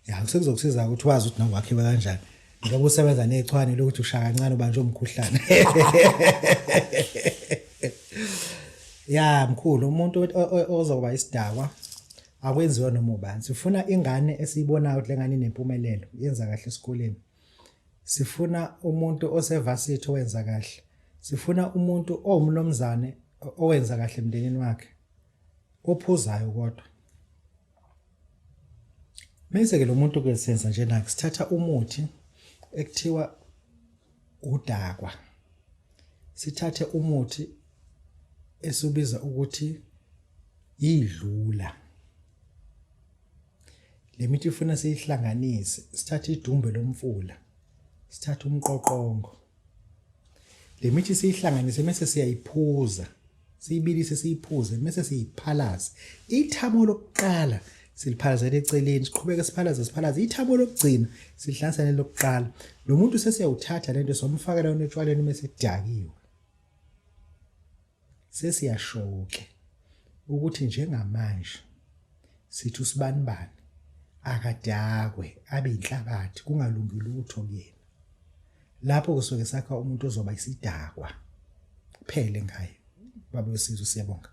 Ya, sekuzokusiza ukuthi wazi ukuthi nawe wakhiwe kanjani. Njengoba usebenza nechwane lokuthi ushaya kancane ubanjwe umkhuhlane. Ya mkhulu, umuntu ozoba isidakwa akwenziwa noma ubani. Sifuna ingane esiyibonayo ukuthi lengane inempumelelo, yenza kahle esikoleni. Sifuna umuntu osevasithi owenza kahle. Sifuna umuntu owumnomzane owenza kahle emndenini wakhe. Ophuzayo kodwa. Mese ke lo muntu ke senza njena sithatha umuthi ekuthiwa udakwa. Sithathe umuthi esiwubiza ukuthi idlula. Le mithi ifuna siyihlanganise, sithathe idumbe lomfula, sithathe umqoqongo. Le mithi siyihlanganise mese siyayiphuza, siyibilise siyiphuze mese siyiphalaze. Ithamo lokuqala siliphalazela eceleni, siqhubeke siphalaze siphalaze. Ithamo lokugcina silihlanganisa nelokuqala. Lo muntu sesiyawuthatha lento somfakela yona etshwaleni mese kudakiwe. Sesiyasho-ke ukuthi njengamanje sithi usibanibani akadakwe abe inhlabathi kungalungi lutho kuyena. Lapho kusuke sakha umuntu ozoba isidakwa. Kuphele ngaye. Baba wesizwe siyabonga.